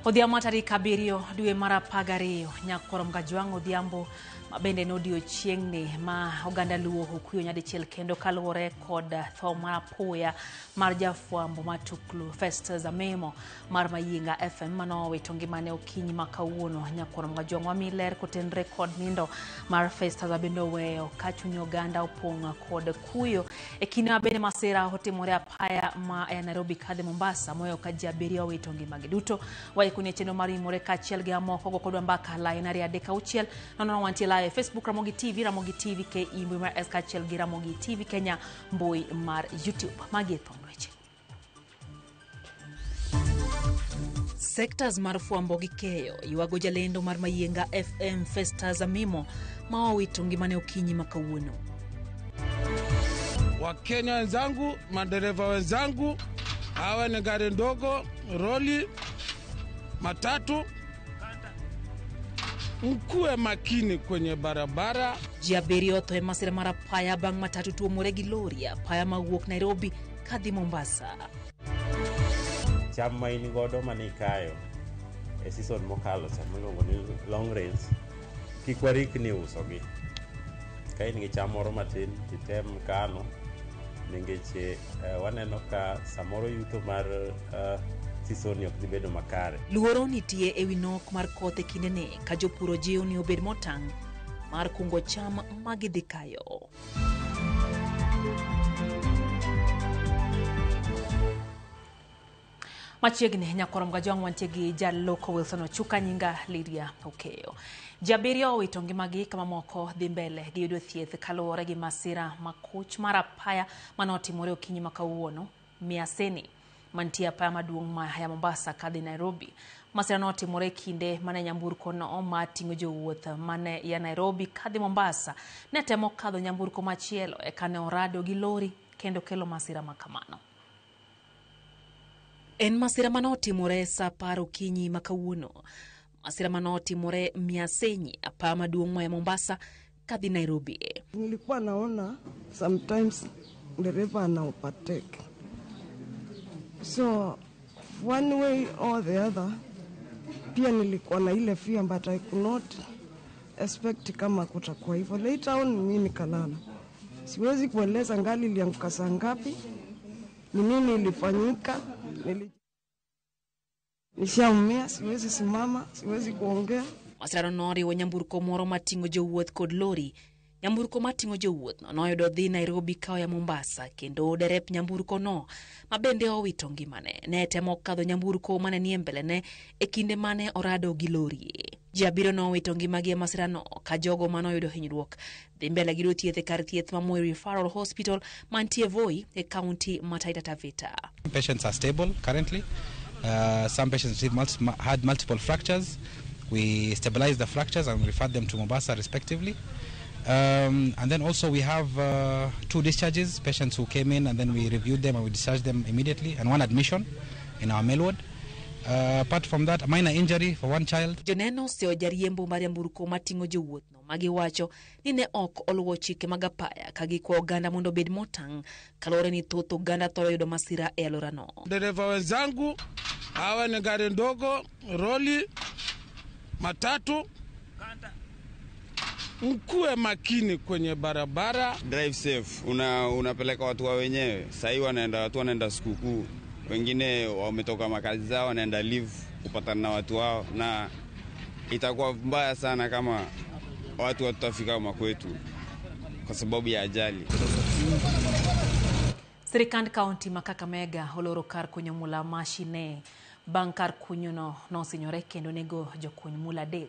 Odhiambo tarik 7 dwe mar 12 Nyakwar Mgajwang' Odhiambo ma bende en odiochieng'ni ma oganda Luo okuyo nyadichiel kendo kaluwore kod tho mar apoya mar jafwambo matuklu Festus Amimo mar Mayinga FM manowito ngimane okinyi ma kawuono. Nyakwar Mgajwang' wami ler kotenre kod nindo mar Festus bende oweyo ka chuny oganda opong' kod kuyo e kinde ma bende masira otimore apaya ma ya Nairobi kadhi Mombasa moyo ka ji 7 owito ngimagi duto. Waikoni chenro mar imore kaachiel gi mamoko go kodwa mbaka line 236 nono wantie live Facebook Ramogi TV, Ramogi TV KE mbui mar S kaachiel gi Ramogi TV Kenya mbui mar YouTube. Magi e thond weche. Sectors mar fwambo gi keyo ywago jalendo mar Mayienga FM Festus Amimo ma owito ngimane okinyi ma kawuono. Wakenya wenzangu, madereva wenzangu, hawa ni gari ndogo, roli, matatu, mkuwe makini kwenye barabara. Ji 7 otho e masira mar apaya bang' matatu tuomore gi lori apaya mawuok Nairobi kadhi Mombasa. Cham ma in godo mane ikayo e season mokalo cha miluongo ni long range, kik warikni usogi. Ka in gi cham moro matin titem kano, nikech waneno ka samoro yuto mar season ni ok dhi bedo makare. Luoro nitie ewi nok mar koth e kindeni ka jopur ojiw ni obed motang' mar kungo cham ma gidhi kayo. Machiegni Nyakwar Mgajwang' wantie gi jaloko Wilson Ochuka, nyinga Lydia Okeyo. Ji 7 owito ngimagi kama moko dhi mbele gi yudo thieth kaluwore gi masira makuch mar apaya manotimore okinyi ma kawuono Miaseni mantie apaya maduong' ma ya Mombasa kadhi Nairobi. Masira notimore kinde mane nyamburko no ma ting'o jowuoth mane ya Nairobi kadhi Mombasa ne temo kadho nyamburko machielo eka ne orado gi lori kendo kelo masira makamano. En masira manotimore saa 10 okinyi ma kawuono. Masira manotimore Miasenyi, apaya maduong' ma ya Mombasa kadhi Nairobi. Nilikuwa naona sometimes dereva ana overtake. So one way or the other pia nilikuwa na ile fear, but I could not expect kama kutakuwa hivyo. Later on mimi nikalala. Siwezi kueleza ngali ilianguka saa ngapi, ni nini ilifanyika. Nishaumia, siwezi simama, siwezi kuongea. Masirano noriwo nyamburko moro mating'o jowuoth kod lori. Nyamburko mating'o jowuoth no noyudo dhi Nairobi kawo ya Mombasa kendo derep nyamburko no ma bende owito ngimane ne temo kadho nyamburko mane nie mbelene e kinde mane orado gi lori. Ji 7 nowito ngimagi e masirano ka jogo manoyudo hinyruok dhi mbele gi yudo thieth e kar thieth ma Moi Referral Hospital mantie Voi e kaunti ma Taita Taveta. Patients are stable currently. Some patients had multiple fractures. We stabilized the fractures and referred them to Mombasa respectively. And then also we have 2 discharges, patients who came in and then we reviewed them and we discharged them immediately, and 1 admission in our male ward. Apart from that, a minor injury for 1 child. Joneno oseo jariembo mar nyamburko mating'o jowuoth no magiwacho ni ne ok oluwo chike mag apaya ka gikwa oganda mondo obed motang' kaluwore ni thoth oganda thoro yudo masira e alworano. Dereva wenzangu, hawa ni gari ndogo, roli, matatu, mkuwe makini kwenye barabara. Drive safe, unapeleka watu wa wenyewe. Sasa wanaenda watu wanaenda sikukuu. Wengine wametoka makazi zao wanaenda leave kupatana na watu wao, na itakuwa mbaya sana kama watu watafika makwetu kwa sababu ya ajali. Sirikand kaunti ma Kakamega oloro kar kunyo mula mashine bang' kar kunyo no nosinyore kendo nego jokuny mula 3.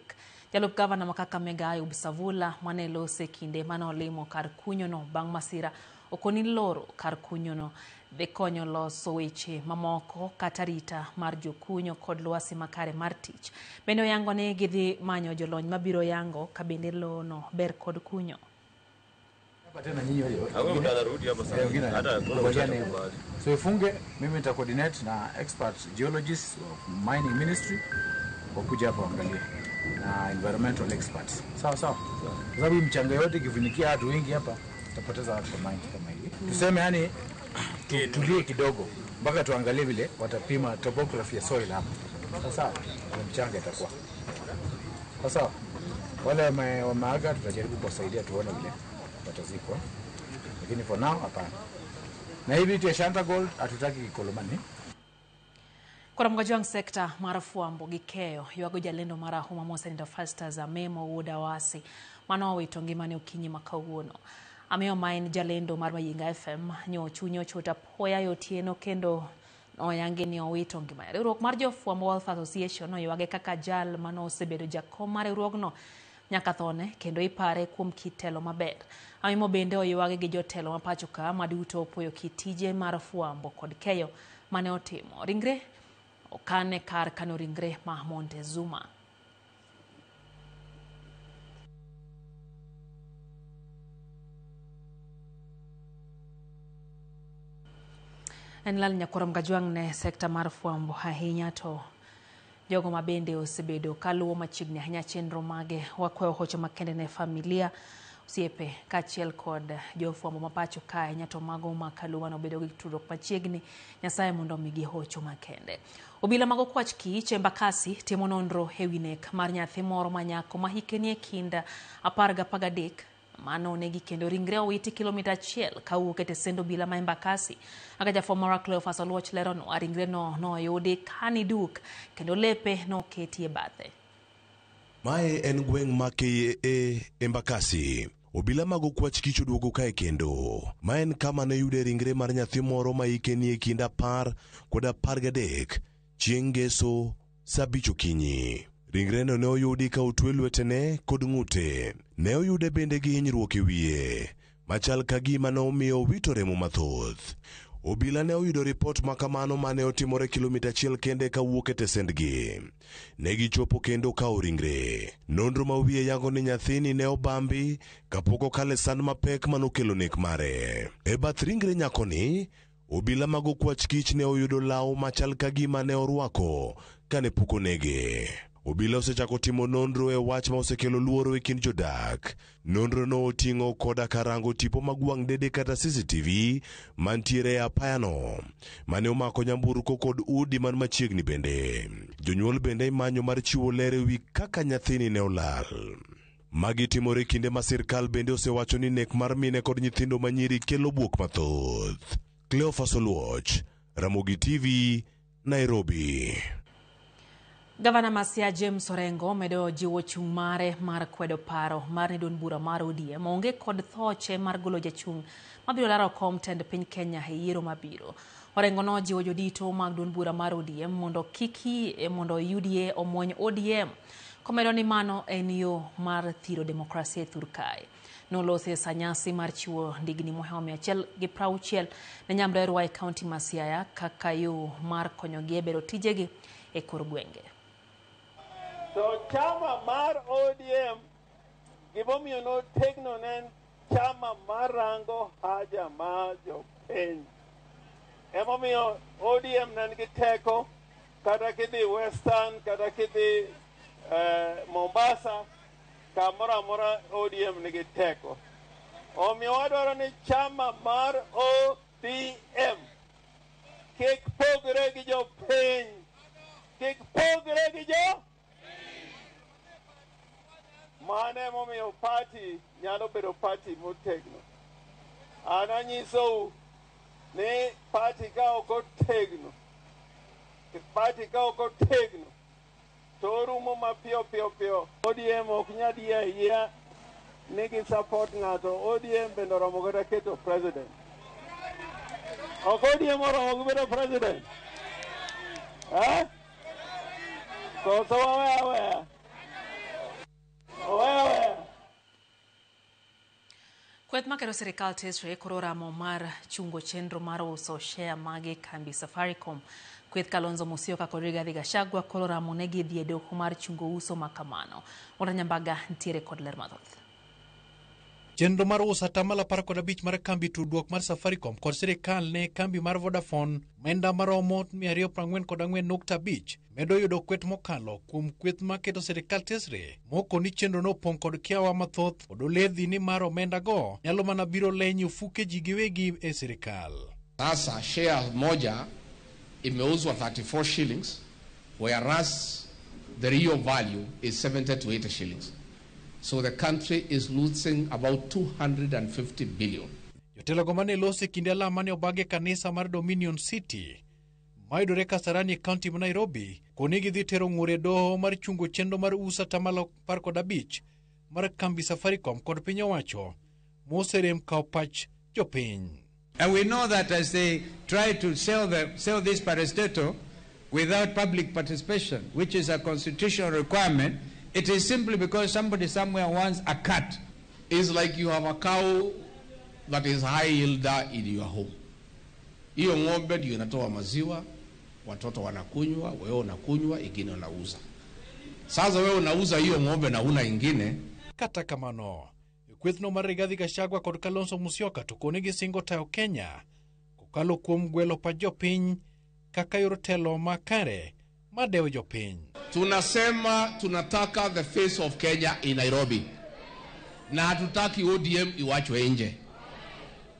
Jalup gavana ma Kakamega Ayub Savula mane lose kinde mane olimo kar kunyo no bang' masira okoni loro kar kunyo no dhi konyo loso weche mamoko kata rita mar jokunyo kod lwasi makare mar tich. Bende oyango ni gidhi manyo jolony mabiro yango ka bende lowo ber kod kunyo. So ifunge, mimi nita coordinate na expert geologists of mining ministry wakuja hapa waangalie na environmental experts. Sawa sawa. Kwa sababu mchanga yote ikifunikia watu wengi hapa tutapoteza watu kwa mining kama hili. Tuseme yani tulie kidogo mpaka tuangalie vile watapima topography ya soil hapa. Sasa mchanga itakuwa sasa. Wale wameaga tutajaribu kuwasaidia tuone vile watazikwa, lakini for now hapana. Na hivi tu Shanta Gold hatutaki Kikolomani. Koro Mgajwang' sekta mar fwambo gi keyo ywago jalendo marahuma mosenindo Festus Amemo wuod Awasi mano owito ngimane okinyi ma kawuono. Amemo ma en jalendo mar Mayinga FM nyo chunye ochot apoya e otieno kendo noyangi ni owito ngimane. Riwruok mar jofwambo Welfare Association oywage kaka jal mano osebedo jakom mar riwruogno nyaka thone kendo ipare kuom kit telo maber. Amemo bende oywage gi jotelo ma pacho ka maduto opoyo kit tije mar fwambo kod keyo mane otimo. Ringre okane kar kano ringre ma Montezuma. En lal nyakwar Mgajwang' ne sekta mar fwambo ahinya to jogo mabende osebedo kaluwo machiegni ahinya chenro mage. Wakwayo hocho makende ne familia, osiepe kaachiel kod jofwambo mapacho ka ahinya to mago ma kaluwo manobedo gi tudruok machiegni. Nyasaye mondo omigi hocho makende. Obila mag okwach kich Embakasi timo nonro ewi nek mar nyathi moro ma nyako ma hike nie kind 10 gi 13 mano onegi kendo ringre owiti kilomita 1 kawuok e tesend obila ma Embakasi. Kaka jafwambo marwa Cleophas Oluoch leronwa, ringre no noyudi kani duk kendo lepe noketi e bathe. Mae en gweng' ma KAA Embakasi. Obila mag okwach kich oduogo kae kendo. Ma en kama ne yude ringre mar nyathi moro ma hike nie kind 10 kod 13 chieng' ngeso saa 5 okinyi. Ringreno ne oyudi ka otwe lwetene kod ng'ute. Ne oyude bende gi hinyruok e wiye, machal ka gima ne omiyo owito remo mathoth. Obila ne oyudo ripot ma kamano mane otimore kilomita 1 kende kawuok e tesendgi. Ne gichopo kendo kawo ringre. Nonro ma wiye yango ni nyathini ne obambi kapok okale sand mapek manokelo nek mare. E bath ringre nyakoni, obila mag okwach kich ne oyudo law machal ka gima ne orwako kane pok onege. Obila osechako timo nonro e wach ma osekelo luoro e kind jodak. Nonro no oting'o koda karango tipo mag wang' dede kata CCTV mantiere e apayano mane omako nyamburko kod udi man machiegni bende. Jonyuol bende imanyo mar chiwo ler ewi kaka nyathini ne olal. Magi timore kinde ma sirkal bende osewacho ni nek mar mine kod nyithindo manyiri kelo buok mathoth. Cleophas Oluoch, Ramogi TV, Nairobi. Gavana ma Siaya James Orengo medo jiwo chung' mare mar kwedo paro mar ni duond bura mar ODM onge kod thoche mar golo jachung' mabiro laro kom tend piny Kenya e yiero mabiro. Orengo nojiwo jodito mag duond bura mar ODM mondo kik mondo UDA omuony ODM, komedo ni mano en yo mar thiro demokrasia e thur kae. Nolose sa nyasi mar chiwo ndigni mohewo 160 ne nyamrerwa e kaunti ma Siaya kaka yo mar konyogi e bero tijegi e kor gwenge. To chama mar ODM gimomiyo notegno ne en chama marango haja mar jopiny. Emomiyo ODM ne nigi teko kata kidhi Western, kata kidhi Mombasa, kamoro amora ODM nigi teko. Omiyo wadwaro ni chama mar ODM kik pogre gi jopiny, kik pogre gi jo. Mano emomiyo party nyalo bedo party motegno. An anyisou ni party ka ok otegno, party ka ok otegno, to orumo mapiyo piyo piyo. ODM ok nyal yie ayie ni gi support ng'ato. ODM bende oromo kata keto president. Ok ODM oromo gi bedo president. Eh? Koso wawe aweya. Kweth makero sirikal tesre koro ramo mar chungo chenro mar uso share mage kambi Safaricom. Kweth Kalonzo Musyoka kod Rigathi Gachagua koro ramo ne gidhi e doho mar chungo uso makamano. Walter Nyambaga ntiere kod ler mathoth. Chenro mar uso 15% mar kambi tudruok mar Safaricom kod sirikal ne kambi mar Vodafone omenda maromo 244.5 medo yudo kweth mokalo kuom kweth maketo sirikal tesre moko ni chenro no opong' kod kiawa mathoth kod oledhi ni mar omenda go nyalo mana biro lenyo fuke ji giwegi e sirikal. Sasa share moja imeuzwa 34 shillings Whereas the real value is 70 to 80 shillings. So the country is losing about 250 billion. Jotelo mane loso e kinde alam mane obag e kanisa mar Dominion City mayudore Kasarani e kaunti ma Nairobi koni gidhi tero ng'ur e doho mar chungo chenro mar uso 15% mar kambi Safaricom kod piny owacho moserem kawo pach jopiny. And we know that as they try to sell this parastatal without public participation, which is a constitutional requirement, it is simply because somebody somewhere wants a cut. It's like you have a cow that is high yielder in your home. Hiyo ng'ombe ndio inatoa maziwa, watoto wanakunywa, wewe unakunywa, ingine unauza. Sasa wewe unauza hiyo ng'ombe na una ingine. Kata kamano, kwethno mar Rigathi Gachagua kod Kalonzo Musyoka to koni gisingo tayo Kenya kokalo kuom gwelo pa jopiny kaka yor telo makare madewo jopiny. Tunasema tunataka the face of Kenya in Nairobi, na hatutaki ODM iwachwe nje.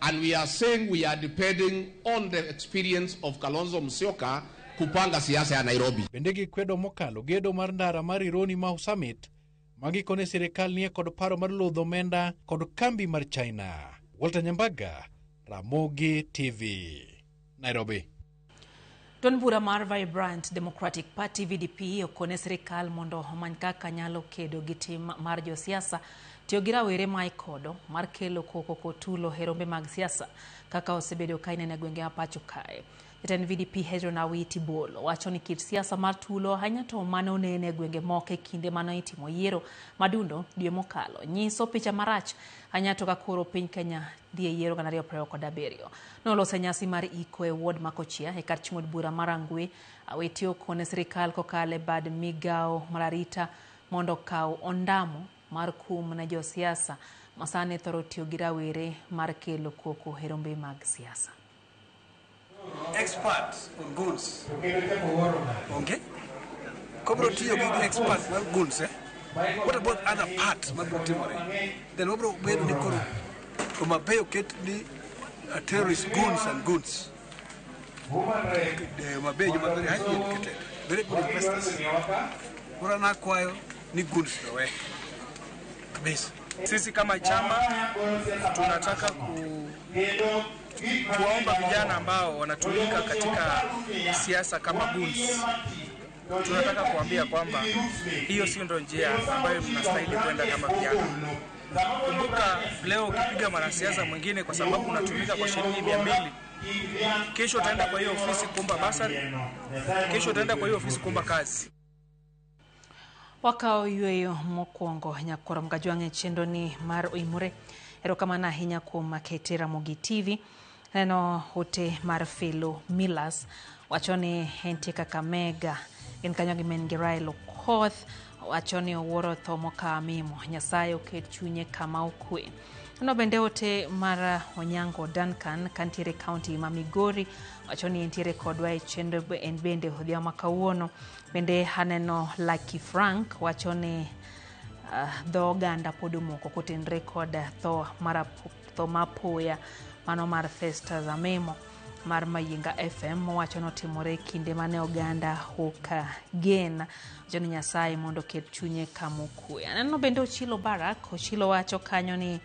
And we are saying we are depending on the experience of Kalonzo Musyoka kupanga siasa ya Nairobi. Bende gikwedo mokalo gedo mar ndara mar Rironi Mau Summit magikone sirikal nie kod paro mar lodho omenda kod kambi mar China. Walter Nyambaga, Ramogi TV, Nairobi. Duond bura mar Vibrant Democratic Party VDP okone sirikal mondo omany kaka nyalo kedo gi tim mar josiasa tiyo gi rawere ma ikodo mar kelo koko kotulo e rombe mag siasa kaka osebedo ka ineno e gwenge ma pacho kae. Jatend VDP Hezron Awiti Bolo wacho ni kit siasa mar tulo ahinya to mane onene e gwenge moko e kinde mane itimo yiero madundo dwe mokalo nyiso picha marach ahinya to ka koro piny Kenya dhi e yiero 2027. Noloso nyasi mar iko e ward ma Kochia e kar chung' od bura mar Rangwe. Awiti okone sirikal kokalo e bad migao mar arita mondo okaw ondamo mar kum ne josiasa ma sani thoro tiyo gi rawere mar kelo koko e rombe mag siasa. Expert on goons. Okay? Kobro tiyo gi expert mar goons, eh? What about other parts mabro timore? Then wabro bedo ni koro Homa Bay oket ni terrorist goons and goons. Homa Bay joma very highly educated, very good investors. Koro nakwayo ni goons to we. Kabisa. Sisi kama chama tunataka kuwaomba vijana ambao wanatumika katika siasa kama goons. Tunataka kuambia kwamba hiyo sio ndio njia ambayo mnastahili kwenda kama vijana. Kumbuka leo ukipiga mwanasiasa mwingine kwa sababu unatumika kwa shilingi 200, kesho utaenda kwa hiyo ofisi kuomba basari, kesho utaenda kwa hiyo ofisi kuomba kazi. Wakawo yweyo mokwongo nyakoro Mgajwang' e chenro ni mar Oimore. Erokamano ahinya kuom makete Ramogi TV. Neno ote mar Felo Millers wacho ni entie Kakamega, gin kanyo gi min gi Rael Okoth. Wacho ni owuoro tho mokawo Mimo, Nyasaye oket chunye kama okwe. Neno bende ote mar Onyango Duncan kantiere kaunti ma Migori wacho ni entiere kodwa e chenro en bende odhiambo ma kawuono. Bende aneno Lucky Frank wacho ni dho oganda pod omoko kotenre kod tho mapoya mano mar Festus Amemo mar Mayinga FM wacho notimore kinde mane oganda ok gen. Wacho ni Nyasaye mondo oket chunye kama okwe. Aneno bende Ochilo Barak, Ochilo wacho kanyo ni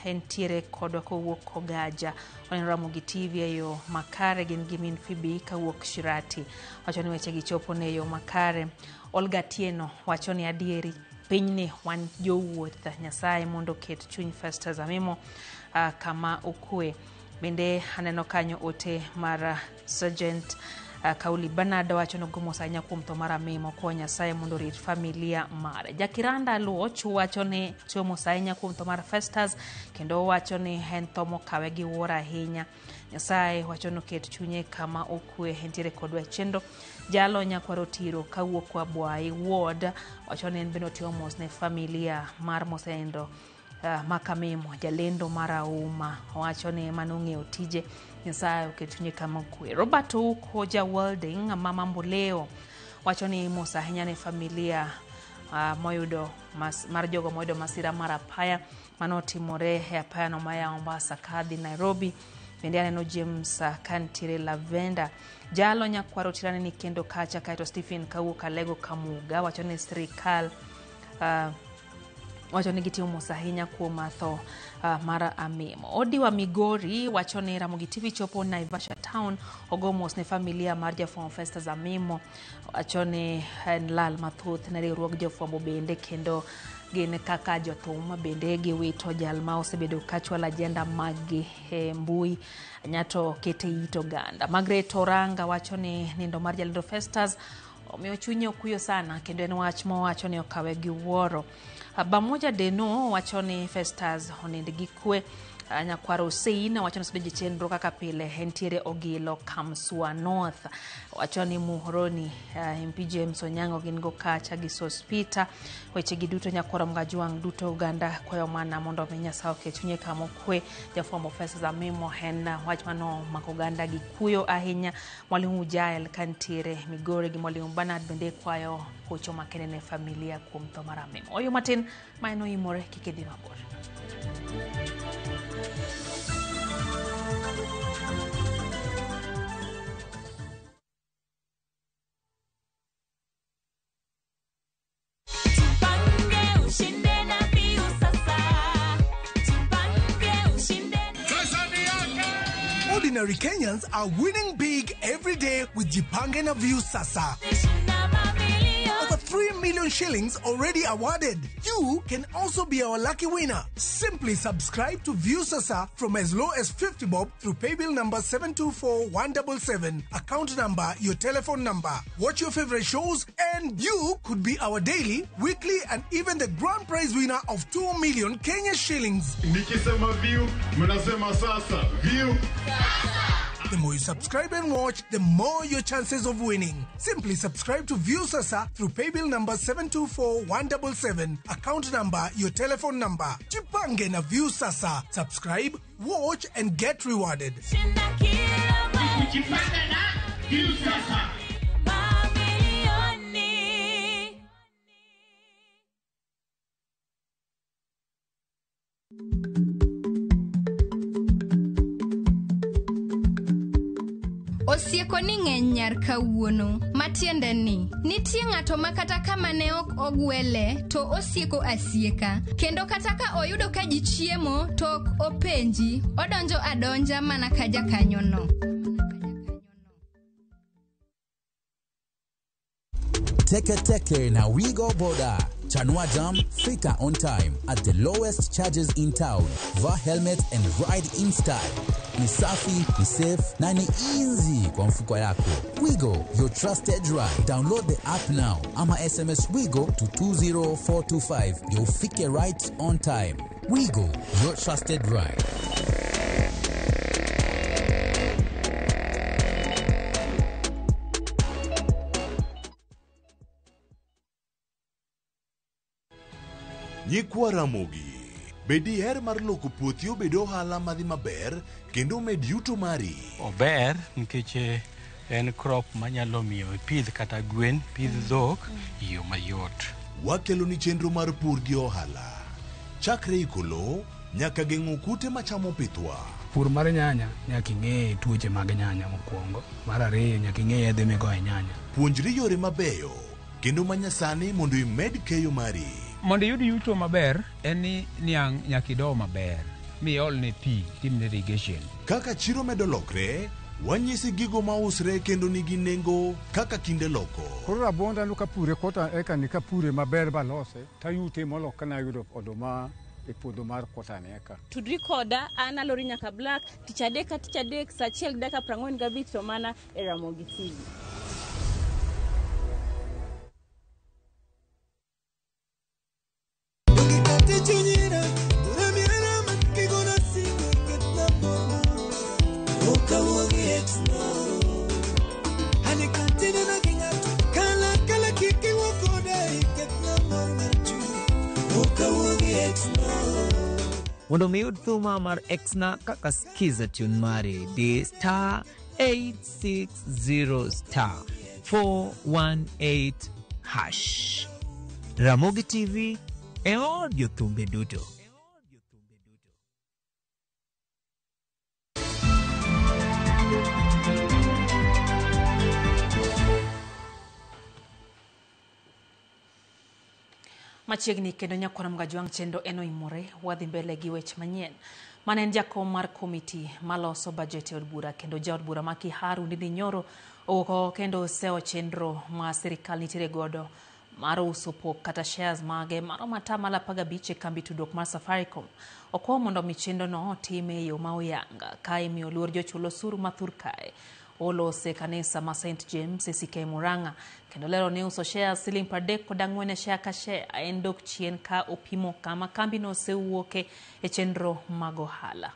entiere kodwa kowuok Kogaja. Oneno Ramogi TV e yo makare gin gi min Phoebe kawuok Shirati. Wacho ni weche gi chopo ne yo makare. Olga Tieno wacho ni adieri pinyni wan jowuoth, Nyasaye mondo oket chuny Festus Amimo kama okwe. Bende aneno kanyo ote mar Sergeant Kauli Bernard wacho nogomo ahinya kuom tho mar Amimo kwa Nyasaye mondo orit familia mare. Jakiranda Luoch wacho ni timo ahinya kuom tho mar Festus kendo wacho ni en tho mokawe gi wuoro ahinya. Nyasaye wacho noket chunye kama okwe. Entiere kodwa e chenro. Jalo Nyakwaro Tiro kawuok kwa Bwai Ward wacho ni en bende otimo mos ne familia mar mosenindo Makamemo, jalendo mar auma wacho ni mano ng'eyo tije, Nyasaye oket chunye kama okwe. Robert Ouko ja welding mama Mboleo wacho ni mos ahinya ne familia moyudo mar jogo moyudo masira mar apaya manotimore e apayano maya Mombasa kadhi Nairobi. Bende aneno James kantiere Lavenda. Jalo nyakwaro tirane ni kendo kacha kaeto Stephen kawuok Alego Kamuga wacho ni sirikal wacho ni gitimo mos ahinya kuom tho mar Amimo. Odiwa Migori wacho ni Ramogi TV chopo Naivasha Town ogo mos ne familia mar jafwambo Festus Amimo. Wacho ni en lal mathoth ne riwruog jofwambo bende kendo gin kaka jothum bende giwito jal ma osebedo kachwalo ajenda maggi e mbui nyato kete it oganda. Margaret Oranga wacho ni nindo mar jalendo Festus omiyo chunye okuyo sana kendo en wach mowacho ni okawe gi wuoro. Bamoja Deno wacho ni Festus onind gi kwe. Nyakwaro Hussein wacho ni osebedo chenro kaka pile entiere Ogilo Kamswa North. Wacho ni Muhoroni MP James Onyango gin go kacha gi Sospita. Weche gi duto nyakwaro Mgajwang' duto oganda kwayo mana mondo mi Nyasaye oket chunye kama okwe. Jafwambo Festus Amimo en wach mano mako oganda gi kuyo ahinya. Mwalimu Jael kantiere Migori gi Mwalimu Bernard bende kwayo hocho makende ne familia kuom tho mar Amimo. Oyo matin ma en oimore kik idhi mabor. Ordinary Kenyans are winning big every day with Jipange na Viusasa. Over 3 million shillings already awarded. You can also be our lucky winner. Simply subscribe to Viusasa from as low as 50 bob through paybill number 724177, account number, your telephone number. Watch your favorite shows and you could be our daily, weekly and even the grand prize winner of 2 million Kenya shillings. Nikisema view, mnasema sasa. View. The more you subscribe and watch, the more your chances of winning. Simply subscribe to Viusasa through paybill number 724177, account number, your telephone number. Jipange na Viusasa. Subscribe, watch and get rewarded. Jipange na Viusasa. Osieko ni ng'eny nyar kawuono, matiende ni nitie ng'ato ma kata kama ne ok ogwele to osieko asieka, kendo kata ka oyudo ka ji chiemo to ok openji, odonjo adonja mana ka jakanyono. Teke Teke na Wigo Boda. Chanua Jam, fika on time at the lowest charges in town. Vaa helmet and ride in style. Ni safi, ni safe na ni easy kwa mfuko yako. Wigo, your trusted ride. Download the app now ama SMS Wigo to 20425. You'll fike right on time. Wigo, your trusted ride. Nyikwa Ramogi, be diher mar loko puothi obed ohala madhi maber kendo med yuto mari? Ober nikech en crop manyalo miyo ipidh kata gwen, pidh dhok e yo mayot. Wakelo ni chenro mar pur gi ohala. Chakre iko lowo nyaka geng'o kute machamo pithwa. Pur mar nyanya nyaka ing'e tuoche mag nyanya mokwongo. Mar ariyo nyaka ing'e yedhe migoyo e nyanya. Puonjri yore mabeyo kendo manyasani mondo imed keyo mari. Mondo iyud yuto maber en ni niang' nyaka ido maber miolne pi timne irrigation. Kaka chiro medo lokre, wanyisi gigo mausre kendo nigi nengo kaka kinde loko. Koro rabonda no kapure kota eka ni kapure maber balose tayute molo kana yudo oduma e puodho mar kota ni eka. Tudri koda an Alori Nyaka Black tich adek ka tich adek saa 1:45 to mana e Ramogi TV. Mondo mi yud thuma mar Exna kaka skiza tune mari di star 860 star 418 hash. Ramogi TV e od jothumbe duto. Machiegni kendo nyakwar Mgajwang' chenro en oimore, wadhi mbele gi weche manyien. Mane en jakom mar komiti maloso bajet e od bura kendo jaod bura ma Kiharu Ndindi Nyoro owuok oko kendo osewo chenro ma sirikal nitiere godo mar uso pok kata shares mage maromo atamalo 15 e kambi tudruok mar Safaricom. Okwayo mondo mi chenrono otim e yo ma oyanga ka imiyo luor jochul osuru ma thur kae. Olose kanisa ma St James e CK Murang'a kendo lero ni uso shares siling 34 e share ka share en dok chien ka opimo kama kambino osewuoke e chenro mag ohala.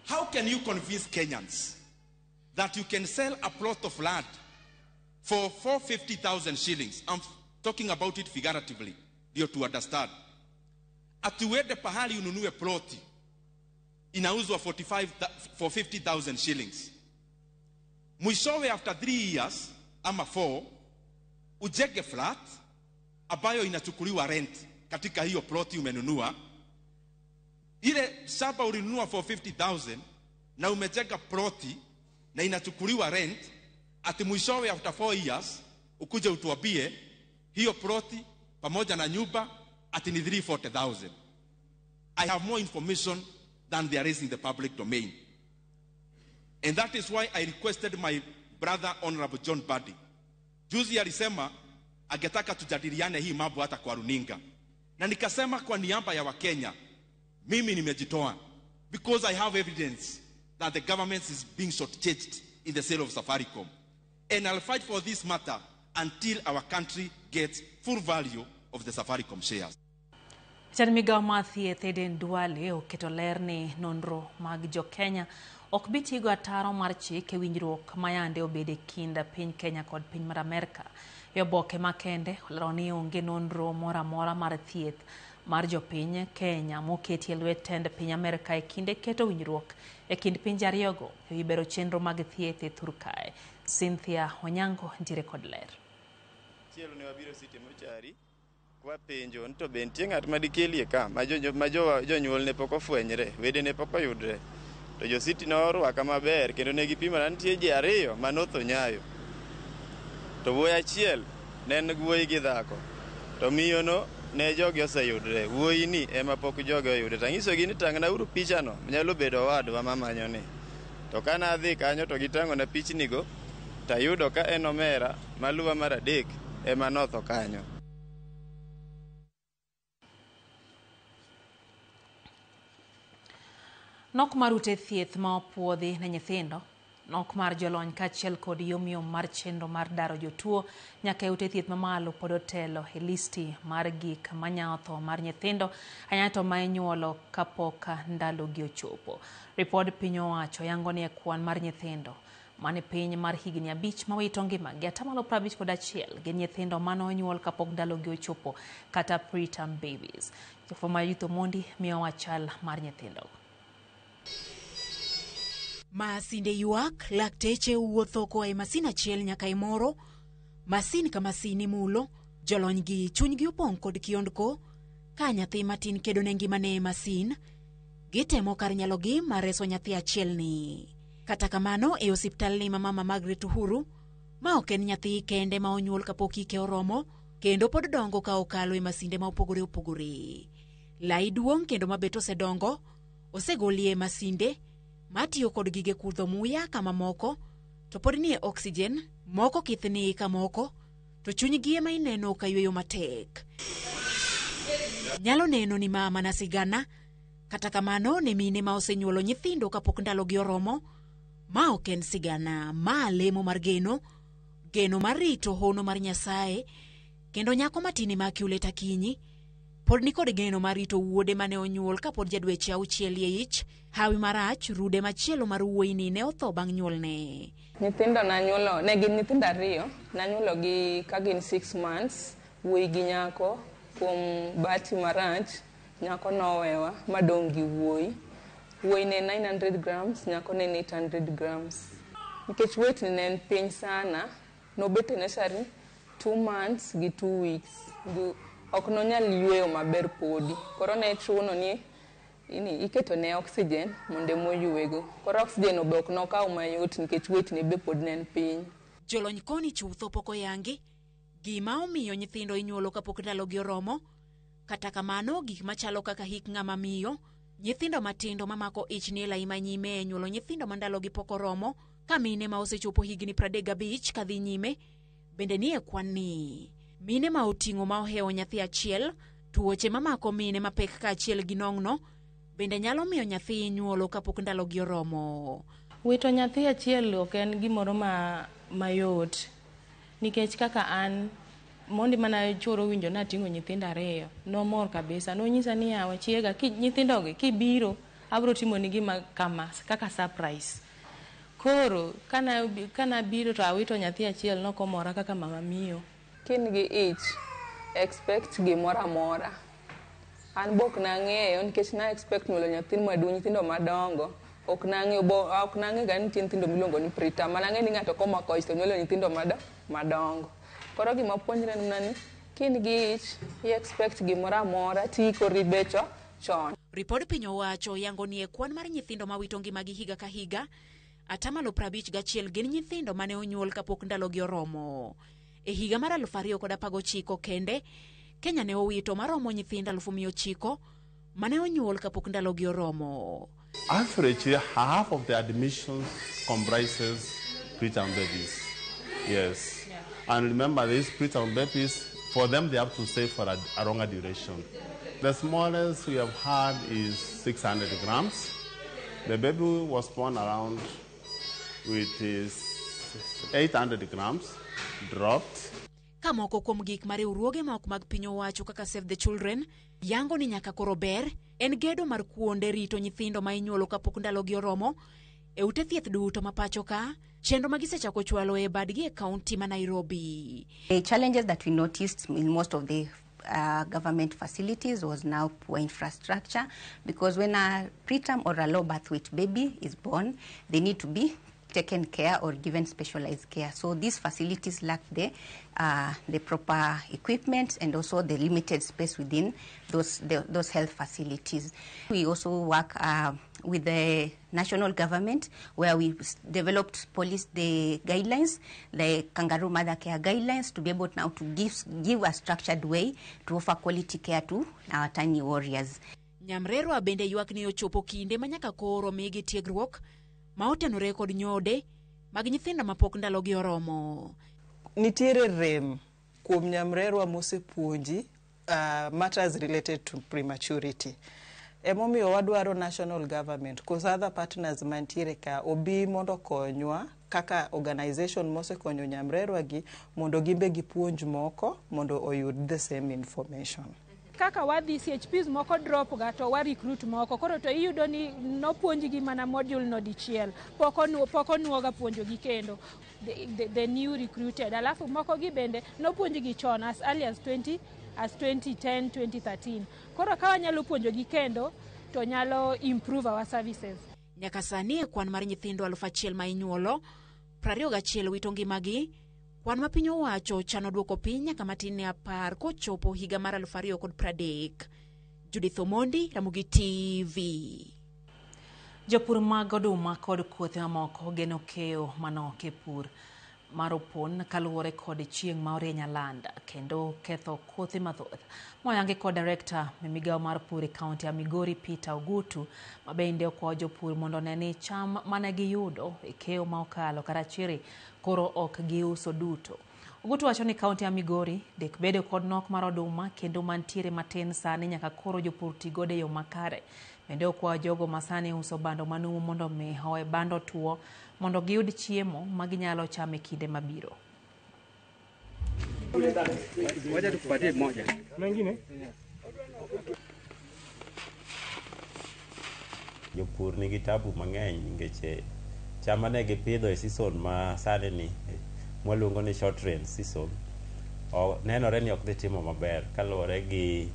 How can you convince Kenyans that you can sell a plot of land for 450,000 shillings? I'm talking about it figuratively, ndio to understand. Ati uende pahali ununue ploti inauzwa 450,000 shillings. Mwishowe after 3 years ama 4 ujenge flat ambayo inachukuliwa rent katika hiyo ploti umenunua. Ile shamba ulinunua 450,000 na umejenga ploti na inachukuliwa rent, ati mwishowe after 4 years ukuje utuambie hiyo ploti pamoja na nyumba ati ni 340,000. I have more information than there is in the public domain. And that is why I requested my brother Honorable John Mbadi. Juzi alisema angetaka tujadiliane hii mambo hata kwa runinga. Na nikasema kwa niaba ya Wakenya, mimi nimejitoa because I have evidence that the government is being shortchanged in the sale of Safaricom. And I'll fight for this matter until our country gets full value of the Safaricom shares. Jatend migao mar thieth Aden Duale oketo ler ni nonro mag jo-Kenya ok bi tigo ataro mar chik e winjruok ma yande obedo e kind piny Kenya kod piny mar Amerka. E oboke makende olero ni onge nonro moro amora mar thieth mar jopiny Kenya moketi e lwet tend piny Amerka e kinde keto winjruok e kind pinje ariyogo e wi bero chenro mag thieth e thur kae. Cynthia Onyango nitiere kod ler. Chielo ne wabiro City Mortuary kwa penjo ni to be nitie ng'at ma dikelie ka ma jonyuolne pok ofwenyre, wedene pok oyudre. To jo City norwaka maber kendo ne gipimona nitie ji ariyo manotho Nyayo. To wuoyi achiel ne en wuoyi gi dhako. To miyono ne jogi oseyudre, wuoyi ni ema pok jogi oyudre. To anyisogi ni tang'nauru pichano, nyalo bedo owadwa mamanyoni. To kane adhi kanyo to gitang'ona pichnigo, tayudo ka en omera maluwa mar adek ema notho kanyo. Nok mar ute thieth ma opuodhi ne nyithindo, nok mar jolony kaachiel kod yomyom mar chenro mar daro jotuo nyaka e ute thieth mamalo pod otelo e listi mar gik manyawo tho mar nyithindo ahinya to ma inyuolo kapok ndalogi ochopo. Ripod piny owacho yango ni e kwan mar nyithindo mane piny mar higni 5 mawito ngimagi 51% gin nyithindo mane onyuol kapok ndalogi ochopo kata preterm babies. Jofwambo Judith Omondi miyowa chal mar nyithindogo. Masinde ywak, lakteche wuotho koa e masin achiel nyaka e moro, masin ka masin imulo, jolony gi chunygi opong' kod kiondko, ka nyathi matin kedo ne ngimane e masin, gitemo kar nyalogi mar reso nyathi achiel ni. Kata kamano e osiptal ni ma mama Margaret Uhuru, ma ok en nyathi kende ma onyuol kapok hike oromo, kendo pod dongo ka okalo e masinde ma opogore opogore. Lai duong' kendo mabet osedongo, osegolie e masinde, matiyo kod gige kudho muya kama moko, to pod nie oxygen, moko kithni kamoko, to chunygi ema ineno ka yweyo matek. Nyalo neno ni ma mana sigana, kata kamano ne mine ma osenyuolo nyithindo kapok ndalogi oromo, ma ok en sigana, ma lemo mar geno, geno mar rito hono mar Nyasaye, kendo nyako matin ma Kiulet Akinyi, pod nikod geno mar rito wuode mane onyuol kapod ja dweche 6 e ich. Hawi marach, rude machielo mar wuoyini ne otho bang' nyuolne. Nyithindo nanyuolo, ne gin nyithindo ariyo, nanyuologi ka gin 6 months, wuoyi gi nyako. Kuom bahati marach, nyako nowewa madong' gi wuoyi. Wuoyi ne 900 grams, nyako ne 800 grams. Nikech weight ne en piny sana, nobet e nursery 2 months gi 2 weeks. Ok nonyal yweyo maber podi. Koro ne chuno ni iketo ne oxygen mondo ema oywego. Koro oxygen be ok nokaw mayot nikech weight ne be pod ne en piny. Jolony koni chutho pok oyangi Gima omiyo nyithindo inyuolo kapok ndalogi oromo, kata kamano gik machalo kaka hik ng'ama miyo, nyithindo matindo mamako ich nie lai manyime e nyuolo nyithindo ma ndalogi pok oromo, ka mine ma osechopo higni 35 kadhi nyime bende nie kwan ni. Mine ma oting'o ma ohewo nyathi achiel, tuoche mamako mine mapek kaachiel gi nong'no bende nyalo miyo nyathi nyuolo kapok ndalogi oromo. Wito nyathi achiel ok en gimoro mayot nikech kaka an mondi mana chuoro winjo nating'o nyithindo ariyo, nomor kabisa. Nonyisa ni yawa chiega, nyithindogi kibiro abiro timoni gima kama kaka surprise. Koro kana biro to awito nyathi achiel nokomora kaka mama miyo. Kin gi ich, expect gimoro amora. An bok nang'eyo nikech na expect nyuolo nyathi maduong', nyithindo madongo. Ok nang'eyo ok nang'eyo ga ni nitie nyithindo miluongo ni preterm. Mana ang'eyo ni ng'ato komako ich to nyuolo nyithindo madongo. Koro gima puonjre en mana ni kin gi ich, i expect gimoro amora tiikori becho chon. Ripod piny owacho yango ni e kwan mar nyithindo mawito ngimagi higa ka higa, 51% gin nyithindo mane onyuol kapok ndalogi oromo. E higa mar 2019 kende, Kenya ne owito maromo nyithindo 900,000 mane onyuol kapok ndalogi oromo. Average, half of the admissions comprises preterm babies. Yes. Yeah. And remember, these preterm babies, for them, they have to stay for a longer duration. The smallest we have had is 600 grams. The baby was born around with his 800 grams dropped. Ka moko kuom gik ma riwruoge ma ok mag piny owacho kaka Save the Children yango ni nyaka koro ber en gedo mar kuonde rito nyithindo ma inyuolo kapok ndalogi oromo e ute thieth duto ma pacho ka, chenro ma gisechako chwalo e badgi e kaunti ma Nairobi. The challenges that we noticed in most of the government facilities was now poor infrastructure, because when a preterm or a low birth weight baby is born, they need to be taken care or given specialized care. So these facilities lack the proper equipment and also the limited space within those health facilities. We also work with the national government, where we developed policy, the guidelines, the Kangaroo Mother Care guidelines, to be able now to give a structured way to offer quality care to our tiny warriors. Nyamrerwa bende ywak ni ochopo kinde ma nyaka koro migi tiegruok ma otenore kod nyode mag nyithindo mapok ndalogi oromo. Nitiere rem kuom nyamrerwa mosepuonji matters related to prematurity. Emomiyo wadwaro national government koso other partners mantiere ka obi mondo konywa kaka organization mosekonyo nyamrerwa gi mondo gimbe gipuonj moko mondo oyud the same information. Kaka wadhi CHPs moko drop ga to wa recruit moko, koro to iyudo ni nopuonjgi mana module no dichiel, pok onuoga puonjogi kendo the new recruited. Alafu moko gi bende nopuonjgi chon as early as 2010 2013. Koro ka wanyalo puonjogi kendo to nyalo improve our services. Nyaka sani e kwan mar nyithindo 1,000 ma inyuolo, 21 wito ngimagi. Kwan ma piny owacho chano duoko piny nyaka matin ne 10 kochopo higa mar 2030. Judith Omondi, Ramogi TV. Jopur mag oduma kod kothe mamoko geno keyo manok e pur mar opon kaluwore kod chieng' ma orieny alanda kendo ketho kothe mathoth. Moyangi kod director e migawo mar pur e kaunti ya Migori Peter Ogutu, ma bende okwayo jopur mondo one ni cham mane giyudo e keyo ma okalo Karachieri koro ok giuso duto. Ogutu wacho ni kaunti ya Migori dek bedo kod nok mar oduma kendo mantiere matin sani nyaka koro jopur ti godo e yo makare. Bende okwayo jogo ma sani uso bando manumu mondo mi owe bando tuo mondo giyud chiemo ma ginyalo chamo e kinde mabiro. Jopur nigi tabu mang'eny nikech cham mane gipidho e season ma sani ni mwaluongo ni short rain season nenore ni ok dhi timo maber kaluwore gi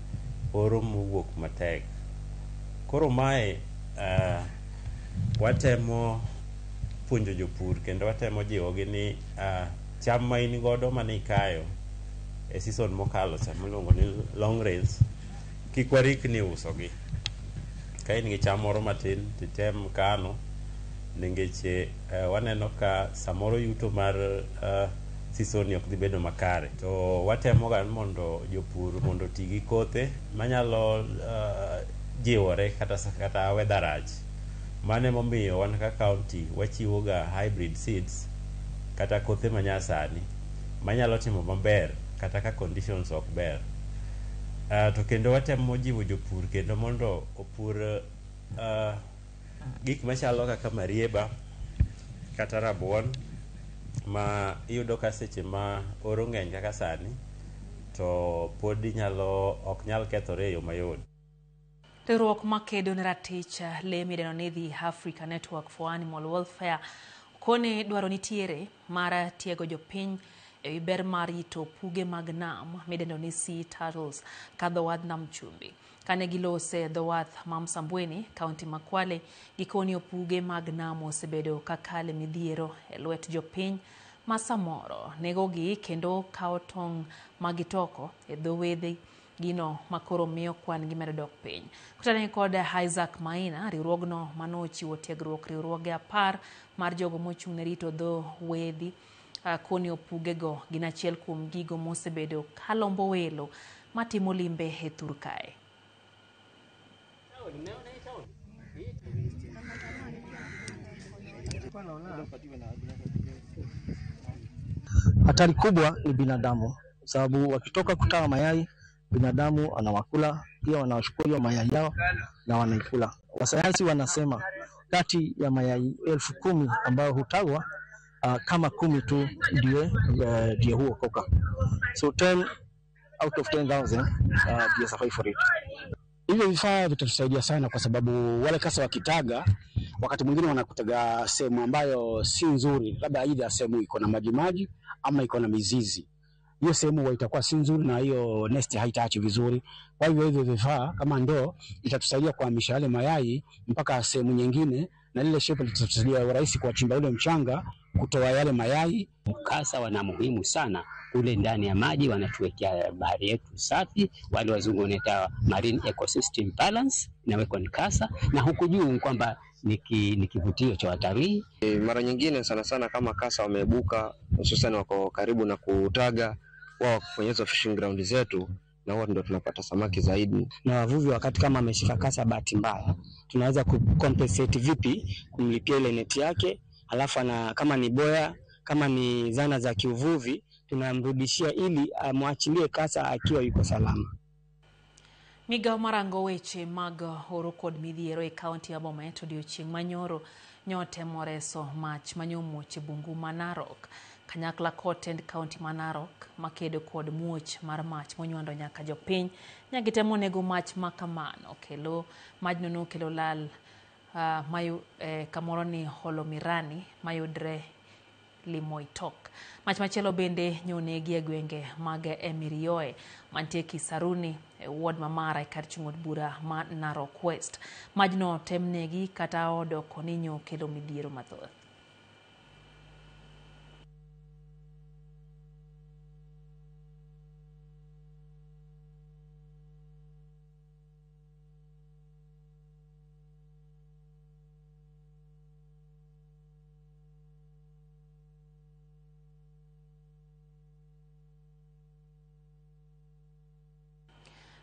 oro mowuok matek. Koro mae watemo puonjo jopur kendo watemo jiwogi ni cham ma in godo mane ikayo e season mokalo cha miluongo ni long rains kik warikni usogi. Ka in gi cham moro matin titem kano nikech waneno ka samoro yuto mar season ni ok dhi bedo makare. To watemoga ni mondo jopur mondo oti gi kothe manyalo jiwore kata weather rach. Mano emomiyo wan kaka county wachiwo ga hybrid seeds kata kothe manyasani manyalo timo maber kata ka conditions ok ber. To kendo watemo jiwo jopur kendo mondo opur gik machalo kaka marieba kata rabuon ma iyudo ka seche ma oro ng'eny kaka sani to pod inyalo ok nyal kethore e yo mayot. Riwruok makedo ne ratich le midendo ni The Africa Network for Animal Welfare kone dwaro nitiere mar tiego jopiny ewi ber mar rito puge mag nam midendo ni sea turtles ka dho wadh nam chumbi. Kane gilose dho wath ma Msambweni, kaunti ma Kwale, gikoni opuge mag nam osebedo kakale midhiero e lwet jopiny ma samoro negogi kendo kawo tong' magitoko e dho wedhe gino makoro miyo kwan gi medo dok piny. Kutane kod Isaac Maina, riwruogno manochiwo tiegruok riwruoge 10 mar jogo mochung' ne rito dho wedhi koni opugego gin achiel kuom gigo mosebedo kalombo welo matimo limbe e thur kae. Hatari kubwa ni binadamu, sababu wakitoka kutaga mayai binadamu anawakula, pia wanawachukua hiyo mayai yao na wanaikula. Wasayansi wanasema kati ya mayai 10,000 ambayo hutagwa, kama 10 tu ndiye huokoka. So 10 out of 10,000 ndiye survive rate. Hivyo vifaa vitatusaidia sana kwa sababu wale kasa wakitaga wakati mwingine wanakutaga sehemu ambayo si nzuri, labda aidha sehemu iko na maji ama iko na mizizi. Hiyo sehemu itakuwa si nzuri na hiyo nest haitaachi vizuri. Kwa hivyo hivyo vifaa kama ndoo itatusaidia kuhamisha yale mayai mpaka sehemu nyingine, na lile shape litatusaidia urahisi kuwachimba ule mchanga kutoa yale mayai. Kasa wana muhimu sana kule ndani ya maji, wanatuwekea bahari yetu safi. Wale wazungu wanaita marine ecosystem balance, inawekwa ni kasa, na huku juu kwamba ni kivutio cha watalii. Mara nyingine sana sana kama kasa wameibuka, hususan wako karibu na kutaga, wao kwenye hizo fishing ground zetu, na huwa ndio tunapata samaki zaidi. Na wavuvi wakati kama ameshika kasa bahati mbaya, tunaweza kucompensate vipi kumlipia ile neti yake, alafu ana kama ni boya, kama ni zana za kiuvuvi tunamrudishia ili amwachilie kasa akiwa yuko salama. Migao marango weche mag oro kod midhiero e kaunti ya Bomet odiochieng' manyoro nyotemo reso mach manyomuoch e bungu ma Narok. Kanyakla kod tend kaunti ma Narok makedo kod muoch mar mach monywando nyaka jopiny nyagitemo nego mach makamano. Kelo majno nokelo lal kamoro ni Holomirani mayudre Limoitok. Mach machielo bende nyonegi e gwenge mag Emirioe mantie Kisaruni e ward ma Mara e kar chung' od bura ma Narok West. Majno temnegi kata odoko ni nyokelo midhiero mathoth.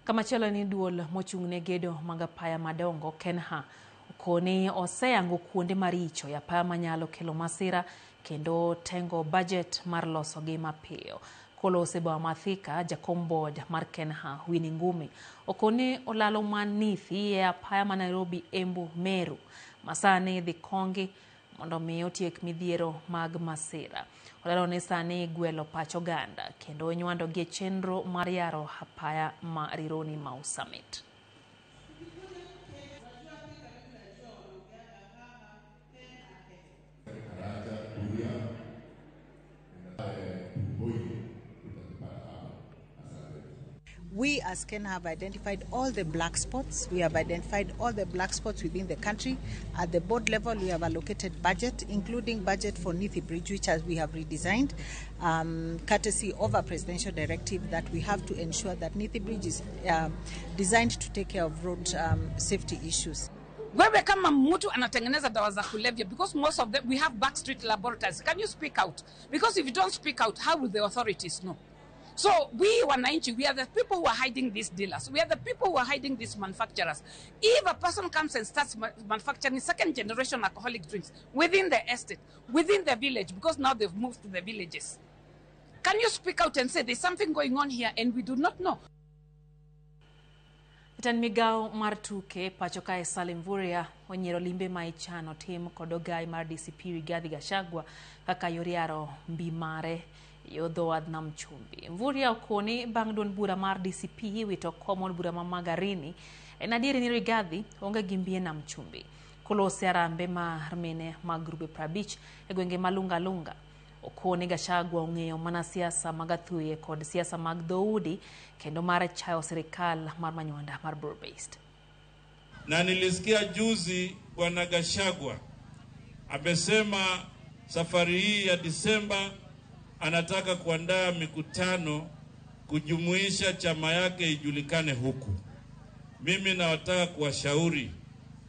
Kamachielo ni duol mochung' ne gedo mag apaya madongo KENHA okoni oseyango kuonde maricho ya apaya manyalo kelo masira kendo tengo budget mar losogi mapiyo. Kolose Bawa Mathika, jakom board mar KENHA Winnie Ngumi okoni olalo manithi e apaya ma Nairobi Embu Meru masani dhi kongi mondo mi otiek midhiero mag masira. Olalo ni sani gwelo pach oganda kendo nywando gi chenro mar yaro apaya ma Rironi Mau Summit. We as KENHA have identified all the black spots. We have identified all the black spots within the country. At the board level, we have allocated budget, including budget for Nithi Bridge, which as we have redesigned, courtesy of a presidential directive that we have to ensure that Nithi Bridge is designed to take care of road safety issues. Wewe kama mtu anatengeneza dawa za kulevya, because most of them we have backstreet laboratories, can you speak out? Because if you don't speak out, how will the authorities know? So we wananchi, we are the people who are hiding these dealers. We are the people who are hiding these manufacturers. If a person comes and starts manufacturing second generation alcoholic drinks within the estate, within the village, because now they've moved to the villages, can you speak out and say there's something going on here and we do not know? Jatend migao mar tuke pacho kae Salim Mvurya onyiero limbe ma ichano tim kod ogai mar DCP Rigathi Gachagua kaka yor yaro mbi mare yo dho wadh nam chumbi. Mvurya okoni bang' duond bura mar DCP wito kom od bura ma Magarini, en adieri ni Rigathi onge gi mbi e nam chumbi. Kolose arambe mar mine mag grube 50 e gwenge ma Lunga Lunga. Okoni Gachagua ong'eyo mana siasa mag athuye kod siasa mag dhoudi kendo mar chayo sirikal mar Manywanda mar broad based. Na nilisikia juzi Bwana Gachagua amesema safari hii ya Disemba anataka kuandaa mikutano kujumuisha chama yake ijulikane huku. Mimi nawataka kuwashauri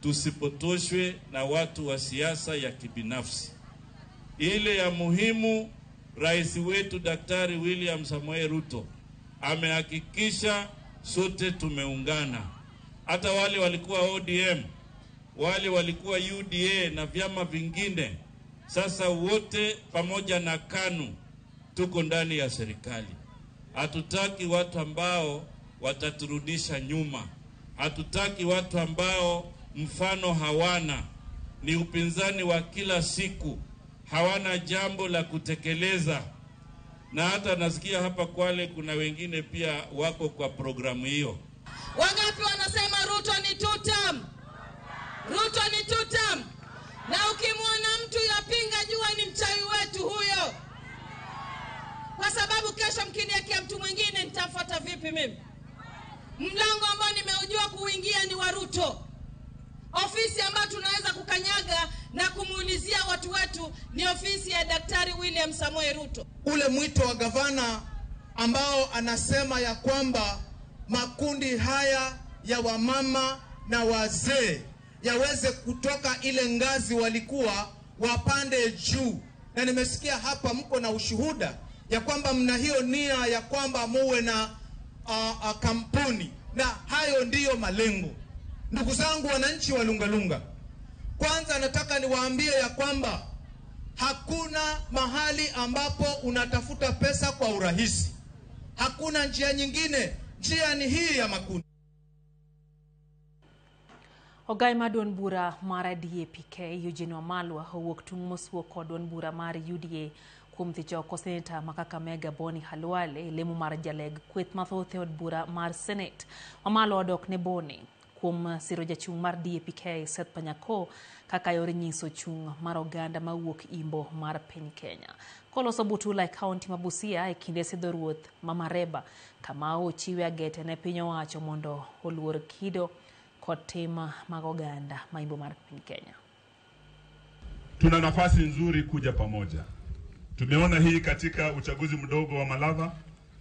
tusipotoshwe na watu wa siasa ya kibinafsi. Ile ya muhimu, rais wetu Daktari William Samoei Ruto amehakikisha sote tumeungana. Hata wale walikuwa ODM, wale walikuwa UDA na vyama vingine, sasa wote pamoja na KANU tuko ndani ya serikali. Hatutaki watu ambao wataturudisha nyuma. Hatutaki watu ambao mfano hawana, ni upinzani wa kila siku, hawana jambo la kutekeleza. Na hata nasikia hapa Kwale kuna wengine pia wako kwa programu hiyo. Wangapi wanasema Ruto ni two-term? Ruto ni two-term. Na ukimwona mtu yapinga jua ni mchawi wetu huyo. Kwa sababu kesho mkiniwekea mtu mwingine nitamfuata vipi mimi? Mlango ambao nimeujua kuingia ni wa Ruto. Ofisi ambayo tunaweza kukanyaga na kumuulizia watu wetu ni ofisi ya Daktari William Samoei Ruto. Ule mwito wa gavana ambao anasema ya kwamba makundi haya ya wamama na wazee yaweze kutoka ile ngazi walikuwa wapande juu. Na nimesikia hapa mko na ushuhuda ya kwamba mna hiyo nia ya kwamba muwe na kampuni, na hayo ndiyo malengo. Ndugu zangu wananchi wa Lungalunga, kwanza nataka niwaambie ya kwamba hakuna mahali ambapo unatafuta pesa kwa urahisi. Hakuna njia nyingine, njia ni hii ya makundi. Ogai mar duond bura mar DAPK Eugene Wamalwa owuok tung' mosuo kod duond bura mar UDA kuom thicho oko seneta ma Kakamega Boni Khalwale e lemo mar jaleg kweth mathoth e od bura mar Senate. Wamalwa odok ne Boni kuom siro jachung' mar DAPK Seth Panyako kaka yor nyiso chung' mar oganda mawuok imbo mar piny Kenya. Koloso Butula e kaunti ma Busia e kinde sidho ruoth ma Mareba kama ochiwe agete ne piny owacho mondo oluor kido kod tim mag oganda ma imbo mar piny Kenya. Tuna nafasi nzuri kuja pamoja. Tumeona hii katika uchaguzi mdogo wa Malava,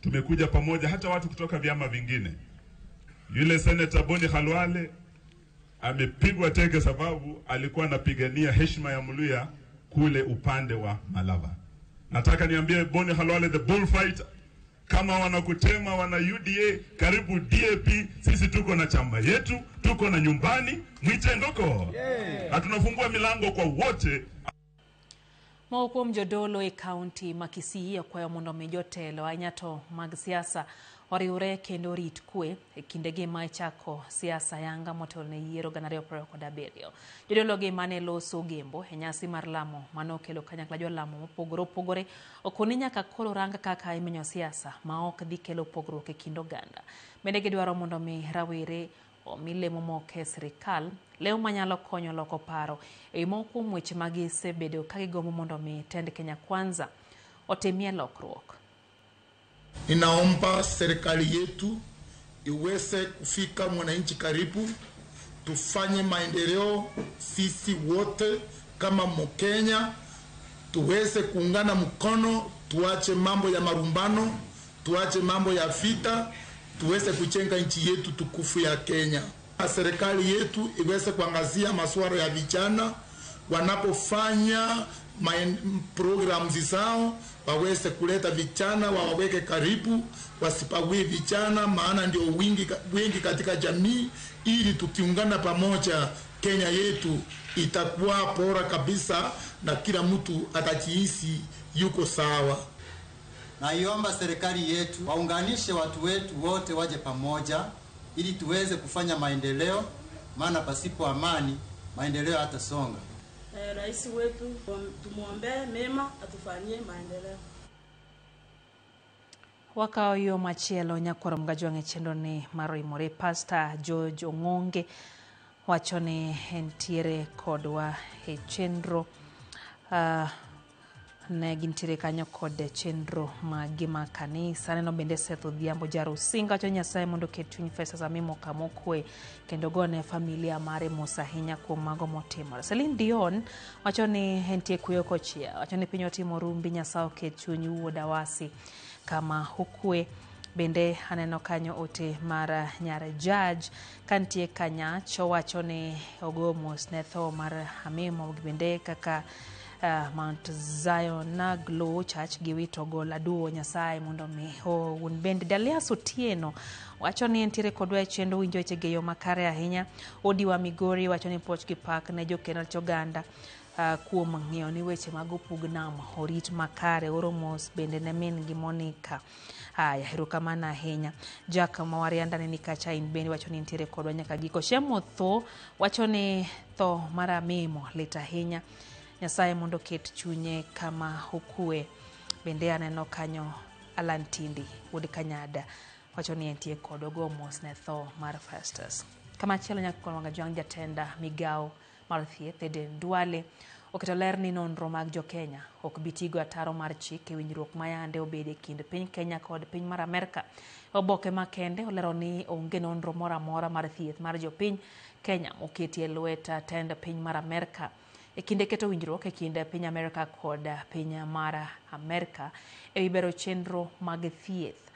tumekuja pamoja hata watu kutoka vyama vingine. Yule Senator Boni Khalwale amepigwa teke sababu alikuwa anapigania heshima ya Mluya kule upande wa Malava. Nataka niambie Boni Khalwale, the bullfighter, kama wanakutema wana UDA, karibu DAP, sisi tuko na chama yetu, tuko na nyumbani, mwite ndoko. Yeah. Na tunafungua milango kwa wote. Moko kuom jodolo e kaunti ma Kisii okwayo mondo mi jotelo ahinya to mag siasa oriwre kendo orit kwe e kindegi ma ichako siasa yanga motelo ne yiero 2027. Jodolo gi mane loso Gembo e nyasi mar lamo manokelo kanyakla jolamo mopogore opogore okoni nyaka koro rang kaka imenyo siasa ma ok dhi kelo pogruok e kind oganda. Bende gidwaro mondo mi rawere omi lemo moko e sirikal, lemo manyalo konyo loko paro e moko kuom weche ma gisebedo ka gigombo mondo mi tend Kenya Kwanza otimie lokruok. Ninaomba serikali yetu iweze kufika mwananchi karibu, tufanye maendeleo sisi wote kama Mkenya, tuweze kuungana mkono, tuache mambo ya marumbano, tuache mambo ya vita, tuweze kujenga nchi yetu tukufu ya Kenya. Serikali yetu iweze kuangazia masuala ya vijana wanapofanya programs zao, waweze kuleta vijana, wawaweke karibu, wasipague vijana, maana ndio wingi katika jamii, ili tukiungana pamoja Kenya yetu itakuwa bora kabisa na kila mtu atajihisi yuko sawa. Naiomba serikali yetu waunganishe watu wetu wote waje pamoja ili tuweze kufanya maendeleo, maana pasipo amani maendeleo hayatasonga. Rais wetu tumuombe mema atufanyie maendeleo. Wakawo yo machielo nyakwar Mgajwang' e chenro ni mar Oimore. Pastor George Ong'onge wacho ni entiere kodwa e chenro. Ne gintiere kanyo kod chenro mag gima kanisa. Neno bende Seth Odhiambo Jarusinga wacho Nyasaye mondo oket chuny Festus Amimo kamokwe kendo gone familia mare mos ahinya kuom mago motimore. Celine Dion wacho ni entie kuyo kochia, wacho ni piny otimo rumbi, Nyasaye oket chuny wuod Awasi kama okwe. Bende aneno kanyo ote mar nyar Judge kantie Kanyach, owacho ni ogo mos ne tho mar Amimo bende kaka Mount Zion Glow Church giwito gol aduwo Nyasaye mondo mi un bende. Dalias Otieno wacho ni entiere kodwa e chenro winjo weche e yo makare ahinya. Odiwa Migori wacho ni puoch gi pak ne jokenach oganda kuom ng'iyo ni weche mag opug nam orit makare. Oro mos bende ne min gi Monica. Aya, erokamano ahinya. Jack Mawarianda ne nikacha in bende wacho ni entiere kodwa nyaka giko. Shemo Tho wacho ni tho mar Amimo lit ahinya, Nyasaye mondo oket chunye kama okwe. Bende aneno kanyo Alan Tindi wuod Kanyada wacho ni entie kod ogo mos ne tho mar Festus. Kamachielo nyaka kon Wangajwang' jatenda migawo mar thieth Eden Duale oketo ler ni nonro mag jokenya ok bi tigo ataro mar chik e winjruok ma yande obedo e kind piny Kenya kod piny mar Amerka. Oboke makende olero ni onge nonro moro amora mar thieth mar jopiny Kenya moketi e lwet tend piny mar Amerka. E kinde keto winjruok e kind piny Amerka kod piny mar Amerka e wi bero chenro mag thieth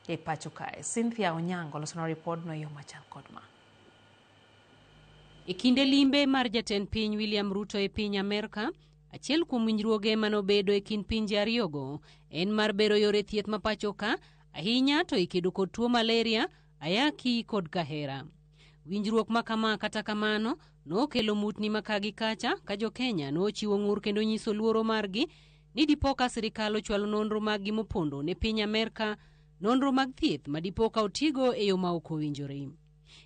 e pacho kae. Cynthia Onyango loso ripodno e yo machal kod ma. E kinde limbe mar jatend piny William Ruto e piny Amerka, achiel kuom winjruoge manobedo e kind pinje ariyogo en mar bero yore thieth ma pacho ka, ahinya to e kedo kod tuo malaria, ayaki kod kahera. Winjruok ma kama kata kamano nokelo mutni ma ka gi kacha ka jokenya nochiwo ng'ur kendo nyiso luoro margi ni dipo ka sirikal ochwalo nonro maggi mopondo ne piny Amerka, nonro mag thieth ma dipo ka otigo e yo ma ok owinjore.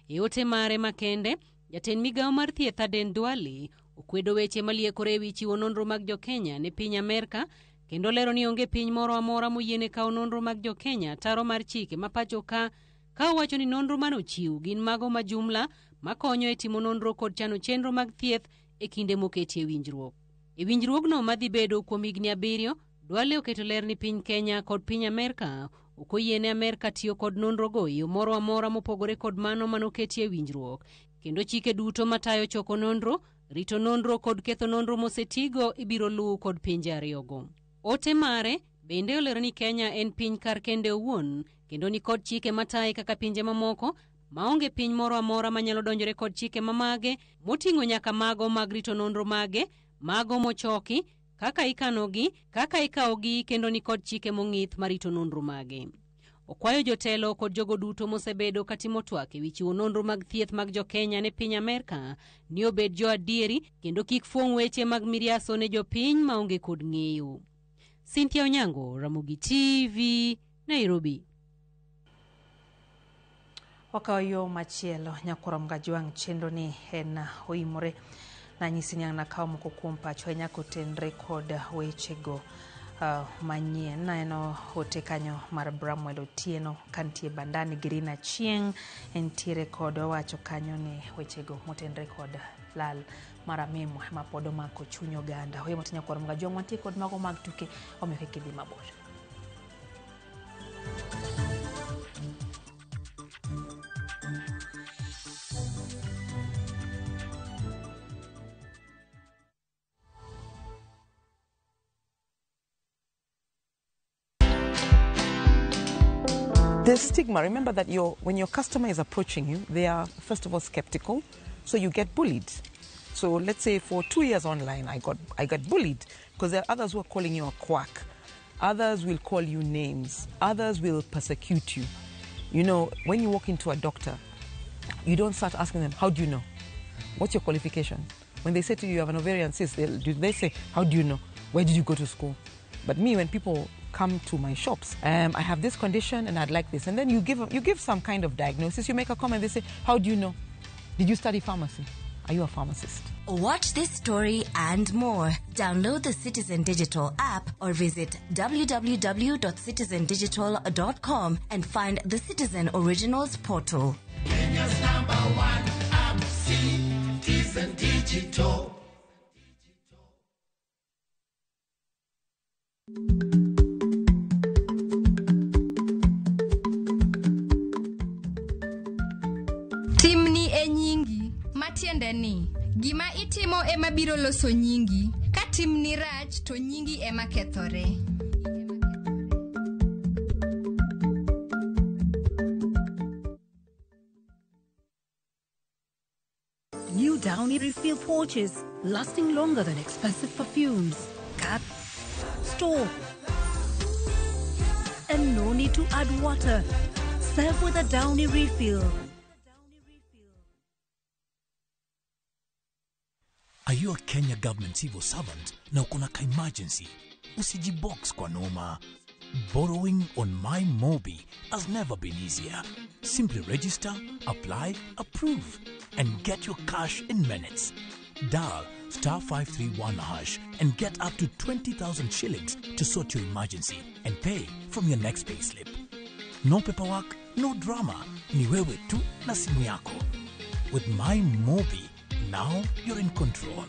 E ote mare makende, jatend migawo mar thieth Aden Duale okwedo weche maliekore ewi chiwo nonro mag jokenya ne piny Amerka kendo lero ni onge piny moro amora moyiene kawo nonro mag jokenya ataro mar chike ma pacho ka owacho ni nonro manochiw gin mago ma jumla makonyo e timo nonro kod chano chenro mag thieth e kinde moketie winjruok. E winjruogno madhi bedo kuom higni 7, Duale oketo ler ni piny Kenya kod piny Amerka ok oyiene Amerka tiyo kod nonrogo e yo moro amora mopogore kod mano manoketie winjruok, kendo chike duto matayo choko nonro, rito nonro kod ketho nonro mosetigo ibiro luw kod pinje ariyogo. Ote mare bende olero ni Kenya en piny kar kende owuon kendo ni kod chike mataye kaka pinje mamoko maonge piny moro amora manyalo donjore kod chike mamage moting'o nyaka mago mag rito nonro mage, mago mochoki, kaka ikanogi, kaka ikawogi kendo ni kod chike mong'ith marito nonro mage. Okwayo jotelo kod jogo duto mosebedo katimo twak ewi chiwo nonro mag thieth mag jokenya ne piny Amerka ni obed jo adieri kendo kik fuong' weche mag miriaso ne jopiny maonge kod ng'eyo. Cynthia Onyango, Ramogi TV, Nairobi. Wakawo yo machielo nyakwar Mgajwang' chenro ni en oimore. Nanyisi ni ang' nakawo moko kuom pacho ahinya kotenre kod wechego manyien. Naneno ote kanyo mar Bramwell Otieno kantie Bandani Green Achieng' entiere kod owacho kanyo ni wechego motenre kod lal mar Amimo ema pod omako chuny oganda. Oye mote nyakwar Mgajwang' wantie kod mago mag tuke omiyo kik idhi mabor. There's stigma. Remember that when your customer is approaching you, they are, first of all, skeptical, so you get bullied. So let's say for 2 years online, I got bullied because there are others who are calling you a quack. Others will call you names. Others will persecute you. You know, when you walk into a doctor, you don't start asking them, how do you know? What's your qualification? When they say to you, you have an ovarian cyst, they say, how do you know? Where did you go to school? But me, when people come to my shops, I have this condition and I'd like this. And then you give some kind of diagnosis, you make a comment, they say, how do you know? Did you study pharmacy? Are you a pharmacist? Watch this story and more. Download the Citizen Digital app or visit www.citizendigital.com and find the Citizen Originals portal. Kenya's number one app, Citizen Digital. Timni e nyingi, matiende ni gima itimo ema biro loso nyingi, ka timni rach to nyingi ema kethore. New Downy refill pouches, lasting longer than expensive perfumes. Cut, store, and no need to add water. Serve with a Downy refill. Are you a Kenya government civil servant na uko na ka emergency? Usijibox kwa noma. Borrowing on My Mobi has never been easier. Simply register, apply, approve, and get your cash in minutes. Dial *531# and get up to 20,000 shillings to sort your emergency and pay from your next payslip. No paperwork, no drama. Ni wewe tu na simu yako. With My Mobi, now you're in control.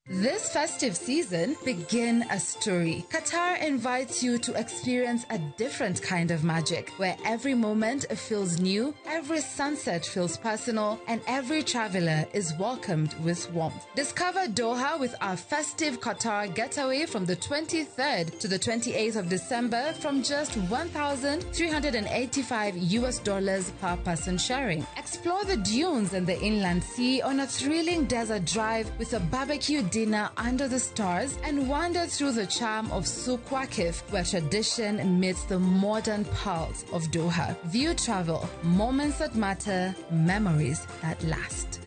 This festive season, begin a story. Qatar invites you to experience a different kind of magic, where every moment feels new, every sunset feels personal, and every traveler is welcomed with warmth. Discover Doha with our festive Qatar getaway from the 23rd to the 28th of December from just $1,385 per person sharing. Explore the dunes and the inland sea on a thrilling desert drive with a barbecue dinner under the stars, and wander through the charm of Souk Waqif, where tradition meets the modern pulse of Doha. View travel, moments that matter, memories that last.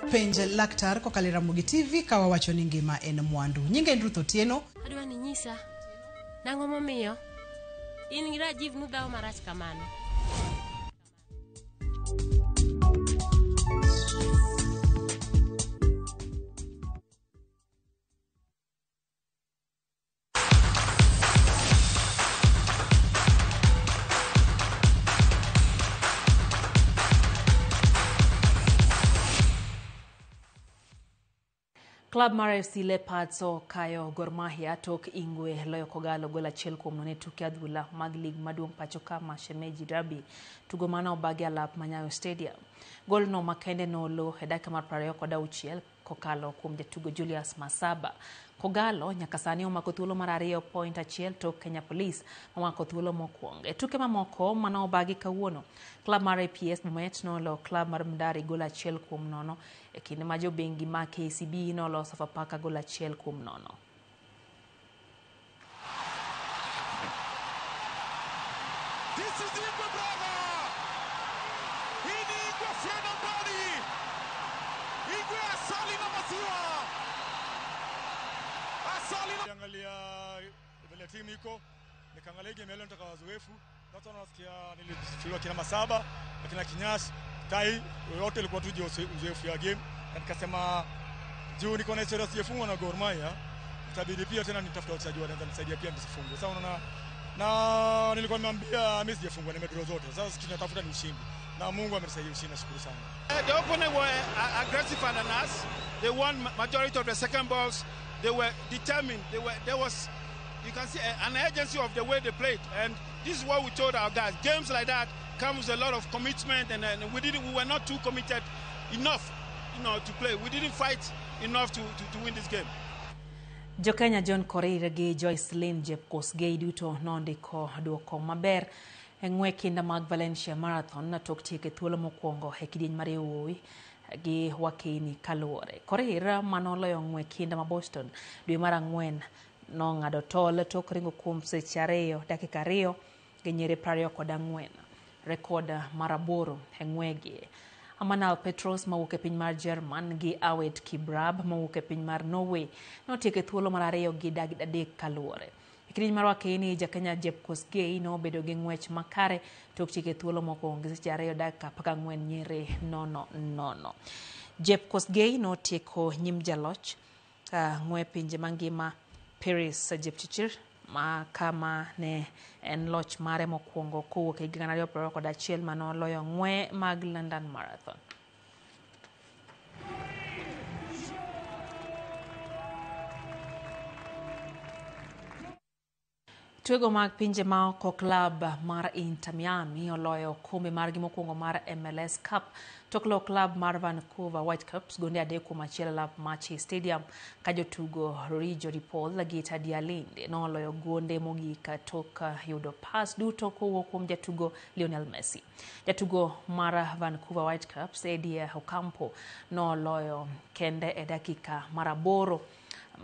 Penj laktar kokalo e Ramogi TV ka wawacho ni ngima en mwandu. Nyinga en Ruth Otieno. Adwa ni nyisa nang'o momiyo in gi Rajiv nudhawo marach kamano. Club mar FC Leopards okayo Gor Mahia tok Ingwe loyo Kogalo gol 1-0 e tuke adhula mag lig maduong' pacho ka Mashemeji Derby. Tugo mane obagi alap ma Nyayo Stadium. Gol no makende nolo e dakika mar 26 kokalo kuom jatugo Julius Masaba. Kogalo nyaka sani omako thuolo mar 2.1 tok Kenya Police omako thuolo mokwongo. E tuke mamoko mane obagi kawuono, club mar APS Bomet nolo club mar Mdari gol 1-0 e kinde ma jobengi ma KCB nolo Sofapaka gol 1-0. This is Igwe brother. Hii ni Igwe Fred Ambani. Igwe asali na maziwa. Asali na... Angalia vile timu iko, nikaangalia game leo nitaka wazoefu. Sasa nasikia nilifiwa kina Masaba, kina Kinyash, Tai, yote ilikuwa tu uzoefu ya game. Na nikasema juu niko na historia sijafungwa na Gor Mahia, itabidi pia tena nitafuta wachezaji wanaweza nisaidia pia nisifungwe. Sasa unaona, na nilikuwa nimeambia mimi sijafungwa, nimedraw zote. Sasa tunatafuta ni ushindi. Na Mungu amenisaidia ushindi, nashukuru sana. The opponent were aggressive than us. They won majority of the second balls. They were determined. There was You can see an urgency of the way they played, and this is what we told our guys. Games like that comes a lot of commitment, and we were not too committed enough, you know, to play. We didn't fight enough to win this game. Jokenya John Korir gi Joyce Lynn Jepkosgei duto nondiko duoko maber e ng'we kinda mag Valencia Marathon tok tieko e thuolo mokwongo e kidieny mar yawuowi gi wakeni kaluwore. Korir manoloyo ng'we kinda ma Boston dwe mar ang'wen nong'ado tol tok ringo kuom seche 2 dakika 2 gi nyiri 24, rekod mar 8 e ng'wegi. Amanal Petros mawuok e piny mar Jerman gi Awet Kibrab mawuok e piny mar Norway notieko e thuolo mar 2 gi dakika 3 kaluwore. E kidieny mar wakeni, Jakenya Jepkosgei nobedo gi ng'wech makare tok tieko e thuolo mokwongo gi seche 2 dakika 14 nyiri 0-0. Jepkosgei notieko nyim jaloch ng'we pinje mangima Paris Jepchirchir ma kama ne en loch mare mokwongo kowuok e higa 2021 manoloyo ng'we mag London Marathon. Twego mag pinje ma oko, klab mar Inter Miami oloyo okombe margi mokwongo mar MLS Cup tok loyo klab mar Vancouver Whitecaps gonde 3-1 e lap Machi Stadium ka jotugo Rodrigo De Paul gi Tadia Linde noloyo gonde mogik tok yudo pas duto kowuok kuom jatugo Lionel Messi. Jatugo mar Vancouver Whitecaps Eddie Ocampo noloyo kende e dakika mar 8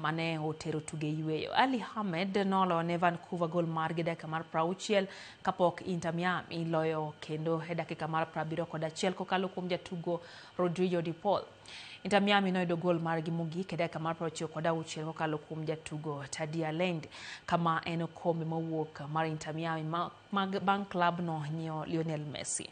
mane otero tuge yweyo. Ali Ahmed noloyo ne Vancouver gol margi dakika mar 60 kapok Inter Miami loyo kendo e dakika mar 71 kokalo kuom jatugo Rodrigo De Paul. Inter Miami noyudo gol margi mogik e dakika mar 96 kokalo kuom jatugo Tadia Lende, kama en okombe mowuok mar Inter Miami bang' klab no nyiewo Lionel Messi.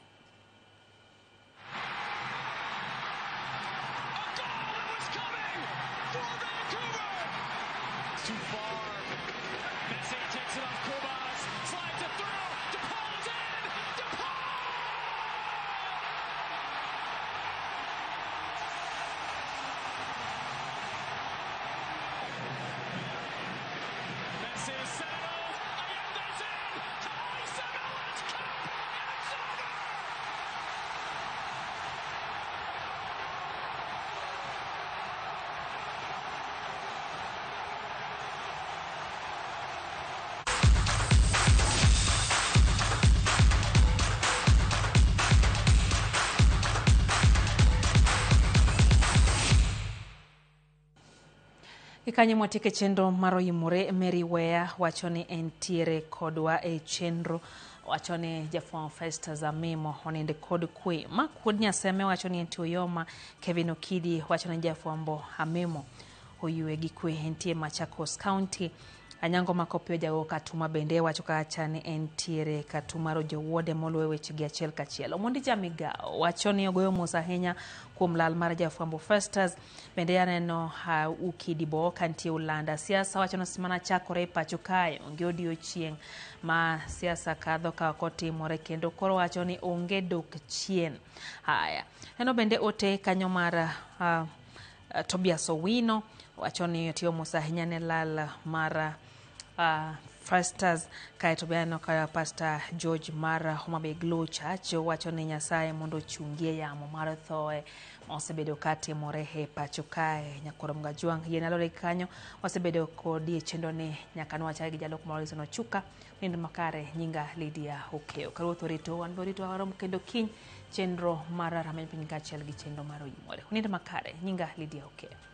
Kanye mwatike chenro mar Oyimore, Mary Wea wacho ni entiere kodwa e chenro, wacho ni jafwambo Festus Amimo oninde kod kwe. Mark Wuod Nyaseme wacho ni entie Uyoma. Kevin Okidi wacho ni jafwambo Amimo oywe gi kwe, entie Machakos County. Anyango Makopiyo jago Katuma bende wacho kacha ni entiere Katuma Rojo Wuode moluwe weche gi achiel kachiel. Omondi Jamigao wacho ni ogoyo mos ahinya kuom lal mar jafwambo Festus. Bende aneno Ukidi Bo kantie Ulanda. Siasa wacho ni simana chakore e pacho kae, onge odiochieng' ma siasa kadho ka ok otimore, kendo koro wacho ni onge dok chien. Haya, neno bende ote kanyo mar Tobias Owino wacho ni otiyo mos ahinya ne lal mar Festus. Kaeto be aneno ka Pastor George mar Homa Bay Glow Church wacho ni Nyasaye mondo ochungie yamo mar thoe osebedo katimore e pacho kae. Nyakoro Mgajwang' yien alore kanyo wasebedo kodi e chenro ni nyaka nwachak gi jalok moro Alison Ochuka. Nindo makare, nyinga Lydia Okeyo. Ka Ruoth orito wan be orito warom kendo kiny chenro mar Rameny Piny kaachiel gi chenro mar Oyimore. Nindo makare, nyinga Lydia Okeyo.